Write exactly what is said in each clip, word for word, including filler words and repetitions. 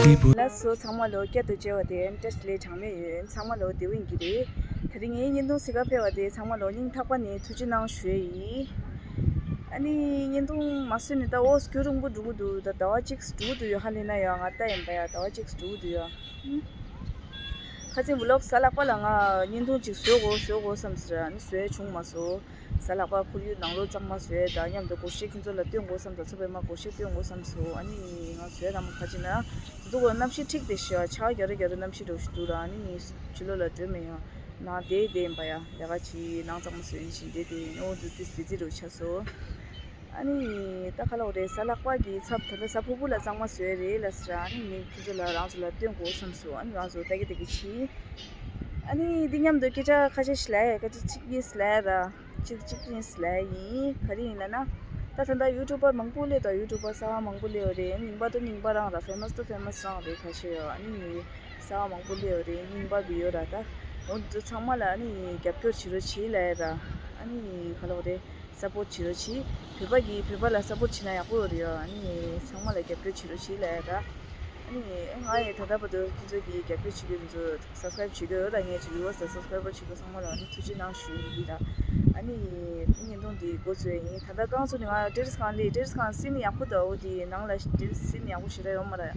ལགས་སོ། ཚང་མ་ལོ་བསྐྱར་དུ་མཇལ་བ་དེ་ཨེམ་བཀྲ་ཤིས་བདེ་ལེགས་གྲངས་མེད་ཡོད། ཚང་མ་ལོ་བདེ་པོ་ཡིན་གྱི་རེད། དེ་རིང་ངའི་བརྙན་ཐུང་གཟིགས་ག་ཕེབས་པ་དེ་ཚང་མ་ལོ་སྙིང་ཐག་པ་ནས་ཐུགས་རྗེ་གནང་ཞུ་ཡས་ཡིན། ཨ་ནི་བརྙན་ཐུང་མ་བཟོས་ནས་ད་འོ་སྐྱོ་རུང་པོ་འགྲོ་གི་འདུག་ད་ཟླ་བ་གཅིག་འགྲོ་གི་འདུག་ཡོད་ཧ་ལས་ན་ཡོད། ང་ལྟ་ཡིན་པ་ཡ་ཟླ་བ་གཅིག་འགྲོ་གི་འདུག་ཡོད། ཁ་སང་ཝི་ལོག་གཟའ་ལྷག་པ་ལ་ང་བརྙན་ཐུང་ཅིག་བཟོ་དགོས་བཟོ་དགོས་བསམ་ཟེར། ཨ་ནི་བཟོས་བྱུང་མ་སོང་། གཟའ་ལྷག་པ་ཁོར་ཡུག་ནང་ལོགས་གཙང་མ་བཟོས་དང་མཉམ་དུ་སྒོར་གཞས་ཁྱེད་ཚོ་ལ་སྟོན་དགོས་བསམ་དང་ཚོ་པའི་མ་སྒོར་གཞས་སྟོན་དགོས་བསམ་སོང་། ཨ་ནི་ང་བཟོས་དང་མ་ཁ་ཅིག་ན་དུ་དུ་གོ་གནམ་གཤིས་འཁྲིག་དེ་ཤི་བ་ཆ་རྒྱ་ར་རྒྱ་ར་གནམ་གཤིས་འགྲོ་ཞིག་འདུག་ར། ཨ་ནི་ཕྱི་ལོགས་ལ་འགྲོ་མི་ཡོང་ནང་བསྡད་བསྡད་ཡིན་པ་ཡ་ལས་ཀ་ཅིག་ནང་གཙང་མ་བཟོས་ཡིན་ཞིང་བསྡད་དེ་ཡིན། ཨོ་འདུག་ཏིས་བི་ཛི་རུ་ཆགས་སོང་། ཨ་ནི་ད་ཁ་ལོག་རེད། གཟའ་ལྷག་པ་གི་ཚབ་ད་ལྟ་གཟའ་ཕུར་བུ་ལ་གཙང་མ་བཟོས་རེད་ལ་ཟེར། ཨ་ནི་ངས་ཁྱེད་ཚོ་ལ་རང་ཚོ་ལ་སྟོན་དགོས་བསམ་སོང་། ཨ་ནི་རང་ཚོ་ལྟ་གི་ལྟ་གི་ཕྱིན། ཨ་ནི་འདི་མཉམ་དུ་སྐད་ཆ་ཁ་ཤས་ཤིག་ལབ་ཡ། སྐད་ཆ་གཅིག་གཉིས་ལབ་ཡ་ར། གཅིག་གཅིག་གཉིས་ལབ་ཡ་ཡིན། ག་རེ་ཡིན་ལབ་ན། ད་ད་ལྟ་ཡུ་ཊུབ་པར་མང་པོ་སླེབས་འདུག་ཡུ་ཊུབ་པར་གསར་པ་མང་པོ་སླེབས་ཡོད་རེད། རྙིང་པ་དང་རྙིང་པ་རང་ར། ཕེ་མ་སི་དང་ཕེ་མ་སི་རང་རེད་ཁ་ཤས་ཡོད། ཨ་ནི་གསར་པ་མང་པོ་སླེབས་ཡོད་རེད། རྙིང་པ་བི་ཡོད་ར། ད་འོ་འདི་ཚོ་ཚང་མ་ལ་ཨ་ནི་རྒྱབ་སྐྱོར་བྱེད་རོགས་བྱེད་ལབ་ཡ་ར། ཨ་ནི་ག་ལབ་དགོས་རེད། སཔོར་ཊི་བྱེད་རོགས་བྱེད། བོད་པ་གིས་བོད་པ་ལ་སཔོར་ཊི་བྱེད་ན་ཡག་པོ་ཡོད་རེད་ཡ། ཨ་ནི་ཚང་མ་ལ་རྒྱབ་སྐྱོར་བྱེད་རོགས་བྱེད་ལབ་ཡ་ད། ཨ་ནི་ང་ཡི་ད་ལྟ་བར་དུ་ཁྱེད་ཚོ་གིས་རྒྱབ་སྐྱོར་བྱེད་དགོས། ཁྱེད་ཚོ་སབ་སི་ཀ་རའིབ་བྱེད་དགོས་ཡོད་ད། ངའི་ཅིག་ཝི་ཡུ་ཝར་སི་དང་སབ་སི་ཀ་རའི་བར་བྱེད་དགོས་ཚང་མ་ལ་ཨ་ནི་ཐུགས་རྗེ་གནང་ཞུ་ཡིན་ད། ཨ་ནི་བརྙན་ཐུང་འདི་འགོ་བཙུགས་ཡིན། ད་ལྟ་རྐང་ཚོ་ནི་ང་ཊེ་རེ་སི་སྒང་སླེབས། ཊེ་རེ་སི་སྒང་སིན་ཡག་པོ་འདུག་འོ་དེ་ནང་ལ་ཊེ་རེ་སི་སིན་ཡག་པོ་ཞེ་དྲག་ཡོད་མ་རེད།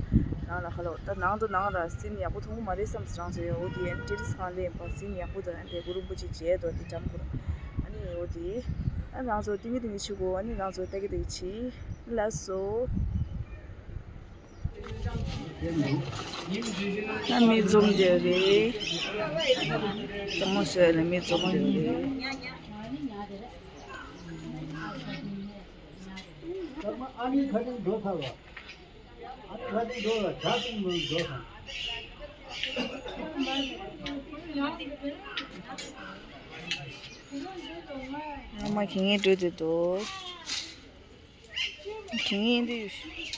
ནང་ལ་ཁ་ལོ་ད་ནང་དུ་ནང་ར་སིན་ཡག་པོ་མཐོང་གི་མ་རེད་བསམ་སོང་རང་ཚོ་ཡ། འོ་དེ་ཨ་ནི་ཊེ་རེ་སི་སྒང་སླེབས་པ་སིན་ཡག་པོ་འདུག་ཨ་ནི་དེ་གུ་རུ་རིན་པོ་ཆེ་མཇལ་འདུག་དེ་འགྲམ་གུ་རུ། ཨ་ནི་འོ་དེ་ཨ་ནི་རང་ཚོ་ཏིང་ངེ་ཏིང་ངེ་བྱེད་དགོས། ཨ་ནི་རང་ཚོ་ལྟ་གི་ལྟ་གི་བྱེད། ལགས་སོ། ད་མི་འཛོམས་བསྡད་རེད། གཙང་མ་བཟོས་ལ་མི་འཛོམས་བསྡད་རེད། ཨ་ནི་ཁ་ཏིང་འགྲོ་ཚར་བ། ཨ་ནི་ཁ་ཏིང་འགྲོ་ལ་ཇ་ཏིང་མོ་འགྲོ་ཚར། ཨ་མ་ཁྱེད་ངའི་འགྲོ་དེ་འདུག་དེ་ངའི་འདི་ཡོད།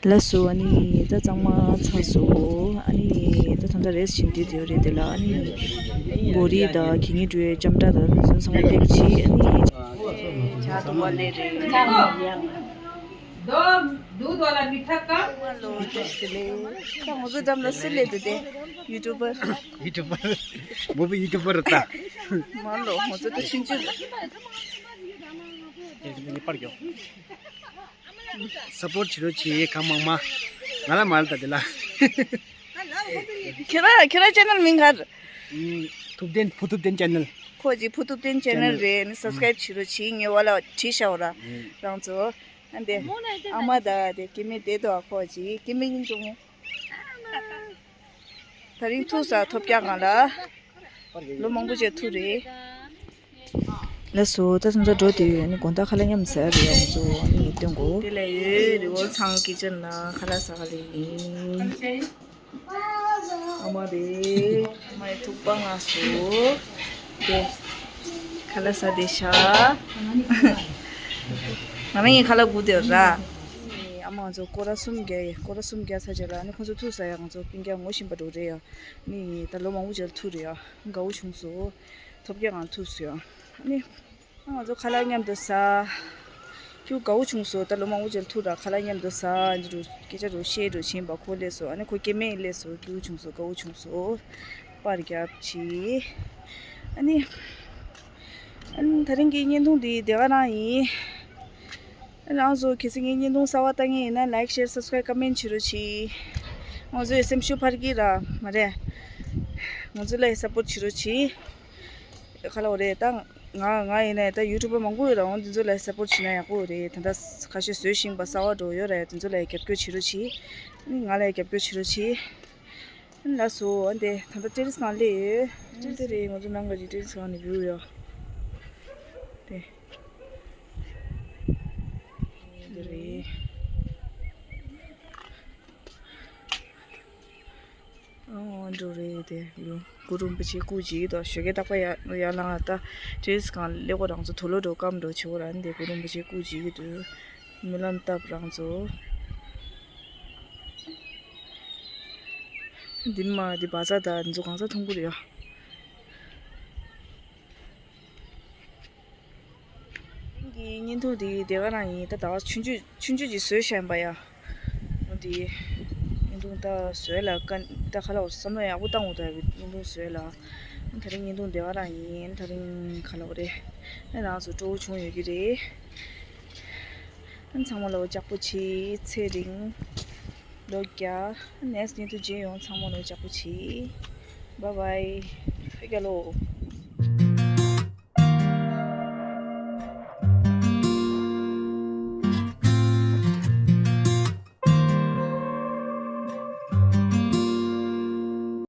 ལགས་སོ། ཨ་ནི་ད་གཙང་མ་ཚར་སོང་། ཨ་ནི་ད་ད་ལྟ་རེས་བྱེད་འདི་དེ་རེད། དེ་ལ་ཨ་ནི་བོ་རི་དང་གད་སྙིགས་འགྲོ་ཡའི་ལྕམ་དྲ་དང་དེ་ཚོ་ཚང་མ་ཕེབས་ཀྱི་ཨ་ནི་ཇ་འཐུང་བ་ལས་རེད། ང་ཚོ་འགྲམ་ལ་སུ་སླེབས་འདུག་སྟེ། ཡུ་ཊུབ་པར། ཡུ་ཊུབ་པར། མོ་བི་ཡུ་ཊུབ་པར་རེད་ད། མ་ལོ་ང་ཚོ་ད་ཆུང་ཆུང་རེད། སཔོར་བྱེད་རོགས་བྱེད་གང་མང་མང་། ང་ལ་མ་རེད་ད་དེ་ལ། ཁྱེད་རང་ཁྱེད་རང་ཅེ་ནལ་མིང་ག་རེ། ཐུབ་བསྟན། བུ་ཐུབ་བསྟན་ཅེ་ནལ། ཁོ་ཅིག་བུ་ཐུབ་བསྟན་ཅེ་ནལ་རེད། ནི་སབ་སི་ཀ་རའིབ་བྱེད་རོགས་བྱེད། ངའི་འོག་ལ་བྲིས་བཞག་ར། རང་ཚོ། ཨ་འདི་ཨ་མ་ད་དེ་སྐྱེ་དམན་བསྡད་འདུག་ཁོ་ཅིག་སྐྱེ་དམན་ཡིན་ཙང་། ད་རིང་ཐུག་ས་ཐོབ་རྒྱག་གང་ལ། ལོ་མང་པོ་བྱས་ཐུག་རེད། ལགས་སོ། ད་སོང་ཙང་འགྲོ་དུས་ཨ་ནི་དགོང་དག་ཁ་ལག་མཉམ་ཟ་ཡ་རེད། ང་ཚོ་ཨ་ནི་སྟོན་གོ། དེ་ལས་ཡོད་རི་བོ་ཚང་ཀི་ཅན་ལ་ཁ་ལག་ཟ་ག་ལེ་ཡིན། ཨ་མ་རེད། ཨ་མའི་ཐུག་པ་ང་སོ། དེ་ཁ་ལག་ཟ་བསྡད་ཤག་ང་རང་གི་ཁ་ལག་སྒུག་བསྡད་ཡོད་ར། ཨ་མ་ང་ཚོ་སྐོར་ར་གསུམ་བརྒྱབ་ཡིན། སྐོར་ར་གསུམ་བརྒྱབ་ཚར་རྗེས་ལ་ཨ་ནི་ཁོང་ཚོ་ཐུག་ས་ཡ་ང་ཚོ་སྤུན་ཀྱག་ངོ་ཤེས་པ་འདྲ་བོ་རེད་ཡ། ཨ་ནི་ད་ལོ་མང་པོ་རྗེས་ལ་ཐུག་རེད་ཡ། དགའ་བོ་བྱུང་སོང་། ཐོབ་རྒྱག་ངང་ཐུག་སོང་ཡ། ཨ་ནི། ང་ཚོ་ཁ་ལག་མཉམ་དུ་ཟ། ཁྱོད་དགའ་བོ་བྱུང་སོང་། ད་ལོ་མང་པོ་ཅིག་ཐུག་ར། ཁ་ལག་མཉམ་དུ་ཟ། འདི་རུ་སྐད་ཆ་རུ་བཤད་རུ་བྱིན་པ་ཁོ་སླེབས་སོང་། ཨ་ནི་ཁོ་སྐྱེ་དམན་སླེབས་སོང་། སྐྱིད་པོ་བྱུང་སོང་། དགའ་བོ་བྱུང་སོང་། པར་རྒྱབ་བྱས། ཨ་ནི། ཨ་ནི་ད་རིང་གི་བརྙན་ཐུང་འདི་དེ་ག་རང་ཡིན། ཨ་ནི་རང་ཚོ་གལ་སྲིད་ངའི་བརྙན་ཐུང་གསར་པ་ལྟ་མཁན་ཡིན་ན་like, share, subscribe, comment བྱེད་རོགས་གྱིས། ང་ཚོའི་སེམས་ཤུགས་འཕར་གྱི་ར་མ་རེད། ང་ཚོ་ལ་support བྱེད་རོགས་གྱིས། ཁ་ལོ་རེད་ད། ང་ང་ཡིན་ནའི་ད་ཡུ་ཊུབ་པ་མང་པོ་ཡོད་ར། འོང་དེ་ཚོ་ལ་སབ་པོར་བྱེད་ན་ཡག་པོ་རེད། ད་ལྟ་ཁ་ཤས་བཟོས་ཤིང་པ་གསར་པ་འགྲོ་ཡོད་ར། དེ་ཚོ་ལ་རྒྱབ་སྐྱོར་བྱེད་རོགས་གྱིས། ང་ལ་རྒྱབ་སྐྱོར་བྱེད་རོགས་གྱིས། ལགས་སོ། ཨ་འདི་ད་ལྟ་ཏེ་རེ་སི་སྒང་སླེབས་ཡོད། ཨ་འདི་རེད། ང་ཚོ་ནང་གི་ཏེ་རེ་སི་སྒང་ནས་བིའུ་ཡོད། དེ། འདི་རེད། ཨོ་འགྲོ་རེད་དེ་ཡོ། གུ་རུ་རིན་པོ་ཆེ་སྐུ་གཅིག་དང་ཞོགས་ཀས་རྟག་པར་ཡར་ཡར་ལངས་ད་ཏེ་རེ་སི་སྒང་སླེབས་གོ། རང་ཚོ་དུག་ལོག་འགྲོ་སྐམ་འགྲོ་བྱེད་གོ་ར། འདི་གུ་རུ་རིན་པོ་ཆེ་སྐུ་གཅིག་འདུག་སྨོན་ལམ་བཏབ་རང་ཚོ། འདི་མ་འདི་བ་ཚྭ་དང་འདི་ཚོ་གང་ཚ་འཐུང་གི་རེད་ཡ། དེང་གི་བརྙན་ཐུང་འདི་དེ་ག་རང་ཡིན། ད་ཟླ་བ་ཆུང་ཆུང་ཆུང་ཆུང་ཅིག་བཟོས་བཞག་ཡིན་པ་ཡ། འོ་དེ་བརྙན་ཐུང་ད་བཟོས་ལ་ཀ་ད་ཁ་ལ་བསམ་བློ་ཡག་པོ་བཏང་འོ། ད་བརྙན་ཐུང་བཟོས་ལ་ད་རིང་བརྙན་ཐུང་དེ་ག་རང་ཡིན། ད་རིང་ཁ་ལ་བ་རེད། ཨ་རང་ཚོ་སྤྲོ་བོ་བྱུང་ཡོད་ཀྱི་རེད། ཨ་ཚང་མ་ལ་ལྕགས་པོ་ཆེ་ཚེ་རིང་ལོ་བརྒྱ། ནེགསི་བརྙན་ཐུང་མཇལ་ཡོང་། ཚང་མ་ལ་ལྕགས་པོ་ཆེ། བཱའི་བཱའི། ཕེབས་རྒྱ་ལོ།